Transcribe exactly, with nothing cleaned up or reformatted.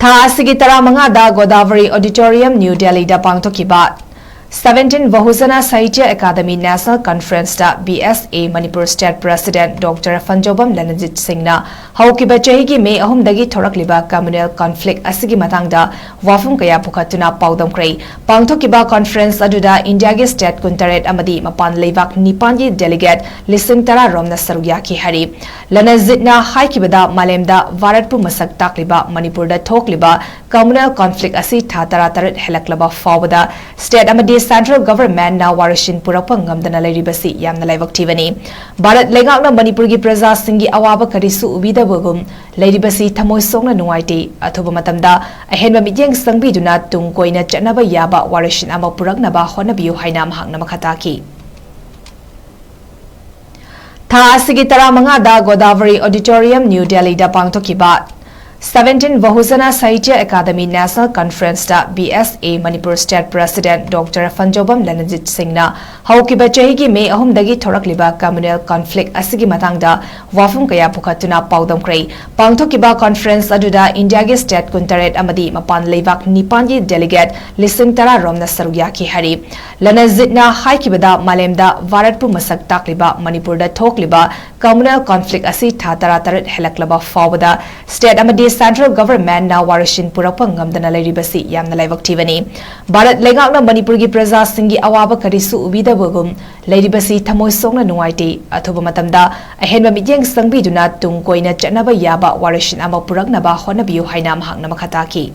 ꯊꯥ ꯑꯁꯤꯒꯤ ꯇꯔꯥꯃꯉꯥꯗ Godavari auditorium, new ꯗꯦꯜꯂꯤꯗ ꯄꯥꯡꯊꯣꯛꯈꯤꯕ Seventeen Bahujana Sahitya Academy National Conferenceꯇ B S A Manipur State President Doctor Fanjobam Lanajit Singhꯅ ꯍꯧꯈꯤꯕ ꯆꯍꯤꯒꯤ ꯃꯦ ꯑꯍꯨꯝꯗꯒꯤ ꯊꯣꯔꯛꯂꯤꯕ communal conflict ꯑꯁꯤꯒꯤ ꯃꯇꯥꯡꯗ ꯋꯥꯐꯝ ꯀꯌꯥ ꯄꯨꯈꯠꯇꯨꯅ ꯄꯥꯎꯗꯝꯈ꯭ꯔꯦ꯫ ꯄꯥꯡꯊꯣꯛꯈꯤꯕ conference ꯑꯗꯨꯗ ꯏꯟꯗꯤꯌꯥꯒꯤ state ꯀꯨꯟꯇꯔꯦꯠ ꯑꯃꯗꯤ ꯃꯄꯥꯟ ꯂꯩꯕꯥꯛ ꯅꯤꯄꯥꯟꯒꯤ delegate ꯂꯤꯁꯤꯡ ꯇꯔꯥ ꯔꯣꯝꯅ ꯁꯔꯨꯛ ꯌꯥꯈꯤ ꯍꯥꯏꯔꯤ꯫ ꯂꯅꯖꯤꯠꯅ ꯍꯥꯏꯈꯤꯕꯗ, ꯃꯥꯂꯦꯝꯗ ꯚꯥꯔꯠꯄꯨ ꯃꯁꯛ ꯇꯥꯛꯂꯤꯕ ꯃꯅꯤꯄꯨꯔꯗ ꯊꯣꯛꯂꯤꯕ communal conflict ꯑꯁꯤ ꯊꯥ ꯇꯔꯥꯇꯔꯦꯠ ꯍꯦꯜꯂꯛꯂꯕ ꯐꯥꯎꯕꯗ state ꯑꯃꯗꯤ central governmentꯅ ꯋꯥꯔꯣꯏꯁꯤꯟ ꯄꯨꯔꯛꯄ ꯉꯝꯗꯅ ꯂꯩꯔꯤꯕꯁꯤ ꯌꯥꯝꯅ ꯂꯥꯏꯕꯛ ꯊꯤꯕꯅꯤ꯫ ꯚꯥꯔꯠ ꯂꯩꯉꯥꯛꯅ ꯃꯅꯤꯄꯨꯔꯒꯤ ꯄ꯭ꯔꯖꯥꯁꯤꯡꯒꯤ ꯑꯋꯥꯕ ꯀꯔꯤꯁꯨ ꯎꯕꯤꯗꯕꯒꯨꯝ ꯂꯩꯔꯤꯕꯁꯤ ꯊꯃꯣꯏ ꯁꯣꯛꯅ ꯅꯨꯡꯉꯥꯏꯇꯦ꯫ ꯑꯊꯨꯕ ꯃꯇꯝꯗ ꯑꯍꯦꯟꯕ ꯃꯤꯠꯌꯦꯡ ꯆꯪꯕꯤꯗꯨꯅ ꯇꯨꯡ ꯀꯣꯏꯅ ꯆꯠꯅꯕ ꯌꯥꯕ ꯋꯥꯔꯣꯏꯁꯤꯟ ꯑꯃ ꯄꯨꯔꯛꯅꯕ ꯍꯣꯠꯅꯕꯤꯌꯨ ꯍꯥꯏꯅ ꯃꯍꯥꯛꯅ ꯃꯈꯥ ꯇꯥꯈꯤ꯫ ꯊꯥ ꯑꯁꯤꯒꯤ ꯇꯔꯥꯃꯉꯥꯗ ꯒꯣꯗꯥꯕꯔꯤ ꯑꯣꯗꯤꯇꯣꯔꯤꯌꯝ, ꯅ꯭ꯌꯨ ꯗꯦꯜꯂꯤꯗ ꯄꯥꯡꯊꯣꯛꯈꯤꯕ Seventeen Bahujana Sahitya Academy National Conferenceꯇ B S A Manipur State President Doctor Fanjobam Lanajit Singhꯅ ꯍꯧꯈꯤꯕ ꯆꯍꯤꯒꯤ ꯃꯦ ꯑꯍꯨꯝꯗꯒꯤ ꯊꯣꯔꯛꯂꯤꯕ communal conflict ꯑꯁꯤꯒꯤ ꯃꯇꯥꯡꯗ ꯋꯥꯐꯝ ꯀꯌꯥ ꯄꯨꯈꯠꯇꯨꯅ ꯄꯥꯎꯗꯝꯈ꯭ꯔꯦ꯫ ꯄꯥꯡꯊꯣꯛꯈꯤꯕ conference ꯑꯗꯨꯗ ꯏꯟꯗꯤꯌꯥꯒꯤ state ꯀꯨꯟꯇꯔꯦꯠ ꯑꯃꯗꯤ ꯃꯄꯥꯟ ꯂꯩꯕꯥꯛ ꯅꯤꯄꯥꯟꯒꯤ delegate ꯂꯤꯁꯤꯡ ꯇꯔꯥ ꯔꯣꯝꯅ ꯁꯔꯨꯛ ꯌꯥꯈꯤ ꯍꯥꯏꯔꯤ꯫ ꯂꯅꯖꯤꯠꯅ ꯍꯥꯏꯈꯤꯕꯗ, ꯃꯥꯂꯦꯝꯗ ꯚꯥꯔꯠꯄꯨ ꯃꯁꯛ ꯇꯥꯛꯂꯤꯕ ꯃꯅꯤꯄꯨꯔꯗ ꯊꯣꯛꯂꯤꯕ communal conflict ꯑꯁꯤ ꯊꯥ ꯇꯔꯥꯇꯔꯦꯠ ꯍꯦꯜꯂꯛꯂꯕ ꯐꯥꯎꯕꯗ state ꯑꯃꯗꯤ central governmentꯅ ꯋꯥꯔꯣꯏꯁꯤꯟ ꯄꯨꯔꯛꯄ ꯉꯝꯗꯅ ꯂꯩꯔꯤꯕꯁꯤ ꯌꯥꯝꯅ ꯂꯥꯏꯕꯛ ꯊꯤꯕꯅꯤ꯫ ꯚꯥꯔꯠ ꯂꯩꯉꯥꯛꯅ ꯃꯅꯤꯄꯨꯔꯒꯤ ꯄ꯭ꯔꯖꯥꯁꯤꯡꯒꯤ ꯑꯋꯥꯕ ꯀꯔꯤꯁꯨ ꯎꯕꯤꯗꯕꯒꯨꯝ ꯂꯩꯔꯤꯕꯁꯤ ꯊꯃꯣꯏ ꯁꯣꯛꯅ ꯅꯨꯡꯉꯥꯏꯇꯦ꯫ ꯑꯊꯨꯕ ꯃꯇꯝꯗ ꯑꯍꯦꯟꯕ ꯃꯤꯠꯌꯦꯡ ꯆꯪꯕꯤꯗꯨꯅ ꯇꯨꯡ ꯀꯣꯏꯅ ꯆꯠꯅꯕ ꯌꯥꯕ ꯋꯥꯔꯣꯏꯁꯤꯟ ꯑꯃ ꯄꯨꯔꯛꯅꯕ ꯍꯣꯠꯅꯕꯤꯌꯨ ꯍꯥꯏꯅ ꯃꯍꯥꯛꯅ ꯃꯈꯥ ꯇꯥꯈꯤ꯫